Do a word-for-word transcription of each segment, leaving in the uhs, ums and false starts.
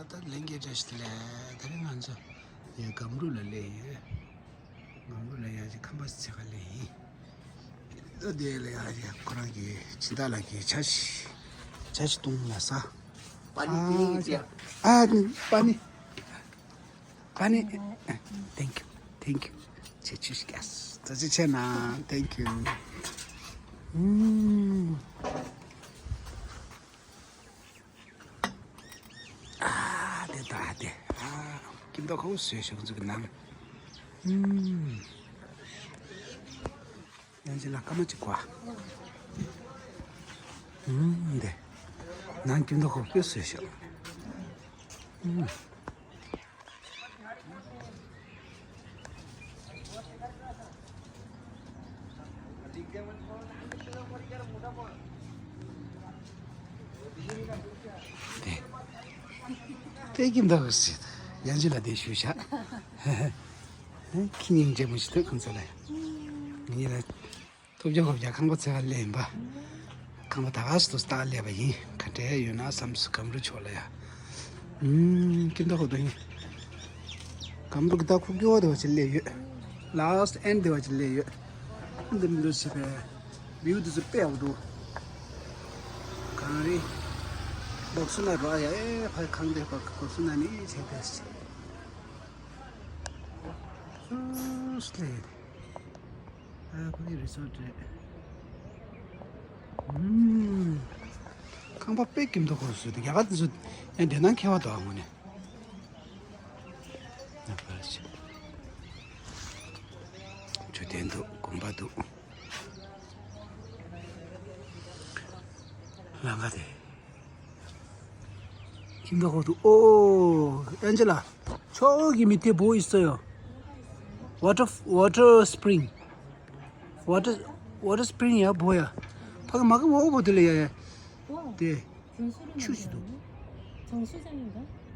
ད་ལྷན་རྒྱས་བཀྲ་ཤིས་བདེ་ལེགས། ད་རེས་ང་ཚོ་ཡ་སྒམ་རུ་ལ་སླེབས་ཡོད། སྒམ་རུ་ལ་ཡ་ཅིག་ཁང་པ་ཚད་ག་སླེབས་ཡིན། ད་དེ་ལ་ཡ་ཡ་ཁོ་རང་གི་སྦྱིན་བདག་ལགས་ཀྱིས་ཇ་ཞིག་ཇ་ཞིག་བཏུང་ལ་ཟ། པ་ནི་ཨ་ཨ་པ་ནི། པ་ནི། Thank you. Thank you. ཆེ་ཆེ་ཞིག་ཨ། ད་ཅི་ཆེ་ན། Thank you. ཨུམ། ཨ་དེ་ད་དེ། ཨ་ཀིམ་ཏོག་ཁོ་བོ་བཟོས་ཤག་ཁོ་ཚོ་གི་ནང་། ཨུམ། ཡང་ཅི་ལ་སྐར་མ་གཅིག་གོ། ཨུམ་དེ། ནང་ཀིམ་ཏོག་ཁོ་བོ་བཟོས་ཤག། ཨུམ། དེ། དེ་ཀིམ་ཏོག་ཟེར། ཡང་ཅི་ལ་དེ་ཞུ་ཤག། ཁྱི་སྙིང་རྗེ་མོ་ཞིག་འདུག་ཁོང་ཚོ་ལ། ངེད་ལ། ཐུབ་རྒྱ་ཁོབ་རྒྱ་ཁང་པ་ཚེ་ག་ལེན་པ། ཁང་པ་ད་ག་སུ་སྟག་ལས་པ་ཡིན། ག་འདྲའི་ཡོད་ན་བསམ་སུ་སྒམ་རུ་ཕྱོགས་ལ་ཡ། ཨུམ། ཀིམ་ཏོག་ཁོ་དོ་ཡིན། སྒམ་རུ་གི་ད་ཁུག་ཀྱོག་དེ་བ་ཅིག་སླེབས་ཡོད། Last end དེ་བ་ཅིག་སླེབས་ཡོད། འདི་མི་འདུག་ཟེར་བས། བིའུ་དེ་ཚོ་དཔེ་ཡག་འདུག་གངས་རི། འབག་སུ་ན་ར་ཡ་ཨེ་ཕ་གངས་དེ་ཕ་འབག་སུ་ན་ནི་ཆེ་དེ། སུ་སླེབས། ཨ་ཁོ་གི་རི་སོར་རེད། ཨུམ། ཁང་པ་དཔེ་ཀིམ་ཏོག་ཁོ་བཟོས་འདུག་རྒྱ་གར་དེ་ཚོ་ཡང་བསྡད་ན་ཁེ་བ་འདུག་ཨ་ངོ་ནས། ནག་པར་ཆེ། མཆོད་རྟེན་འདུག་དགོན་པ་འདུག་ལམ་ཁ་དེ། ཁྱིམ་བདག་ཁོ་ཐུག་ཨོ། ཨན་ཇེ་ལ། ཆོ་གི་མི་དེ་བོ་ཡི་སོ་ཡོ། Water water spring. Water water spring ཡ་བོ་ཡ། ཕ་གི་མ་གི་མོ་བོ་དེ་ལ་ཡ་ཡ། དེ། ཆུ་ཞིག་འདུག་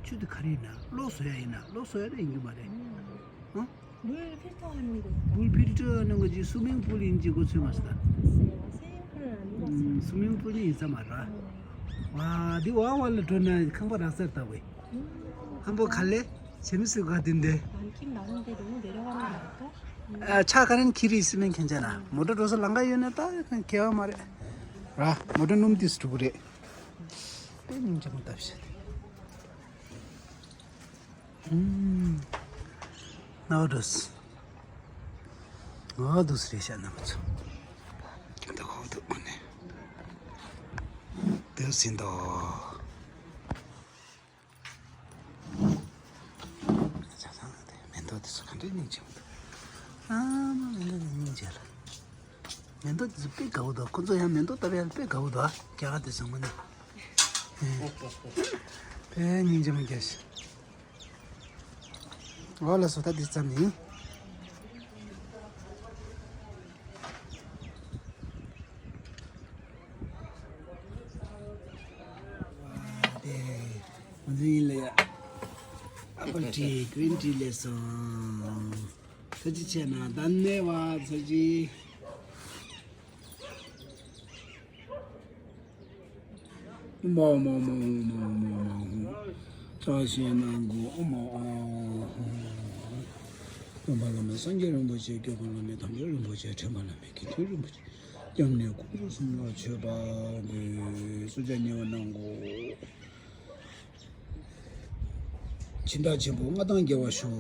ཆུ་དེ་ག་རེ་ཡིན་ན་གློག་བཟོ་ཡ་ཡིན་ན་གློག་བཟོ་ཡ་དེ་ཡིན་གི་མ་རེད། ཨང་། 물 필터하는 거. 물 필터하는 거지, 스위밍 풀인지 그거 설마. 글쎄요, 스위밍 풀은 아니라서. 음, 스위밍 풀이 있어 말아. 와, 네 와와를 줬나 칸바라 쌌다고. 한번 갈래? 재밌을 것 같은데. 많긴 많은데 너무 내려가는 거 아닐까? 아, 차 가는 길이 있으면 괜찮아. 모터 로서 랑가 유네 다 그냥 개와 말해. 라, 모터 놈 디스트리뷰 그래. 때 немного 답시다. ཨུམ། ནའོ་དུས། ནའོ་དུས་རེད་ཤག་རྣམ་པ་ཚོ། ད་ཧོ་དུ་ཨོ་ནེ། དུས་ཟིན་ཏོ། ཆ་ཚང་ལ་དེ་མེ་ཏོག་དེ་ཚོ་ག་འདྲའི་སྙིང་རྗེ་མོ་འདུག་ཨ་མ་མེ་ཏོག་དེ་སྙིང་རྗེ་ལ། མེ་ཏོག་དེ་ཚོ་དཔེ་དགའ་བོ་འདུག་ཁོ་ཚོ་ཡང་མེ་ཏོག་བཏབ་ཡ་དཔེ་དགའ་བོ་འདུག་ཨ་རྒྱ་གར་དེ་ཚོ་ངོ་ནས། དཔེ་སྙིང་རྗེ་མོ་རྒྱག་ཤག་འོ་ལགས་སོ། ད་འདི་ཙམ་ཡིན། དེ་ང་ཚོ་ཡིན་ལ་ཡ། ཨ་པལ་ཊི་གི་རིན་ཊི་སླེབས་སོང་། ཚོ་ཅི་བྱས་ན་ད་ནས་བ་ཚོ་ཅི། ཨོ་མ་ཨོ་མ་ཨོ་མ་ཨོ་མ་ཨོ་མ་ཧོ། ཚ་ཞེས་ནང་གོ་ཨོ་མ་ཨོ་ཧོ། སྟོན་པ་བླ་མེད་སངས་རྒྱས་རིན་པོ་ཆེ། སྐྱོབ་པ་བླ་མེད་དམ་པའི་རིན་པོ་ཆེ། འདྲེན་པ་བླ་མེད་དགེ་འདུན་རིན་པོ་ཆེ། སྐྱབས་གནས་དཀོན་མཆོག་གསུམ་ལ་མཆོད་པ་འབུལ། བསྲུབ་བྱ་ཉེ་བར་གནང་གོ། སྦྱིན་བདག་ཆེན་པོ་མངའ་ཐང་རྒྱས་པར་ཤོག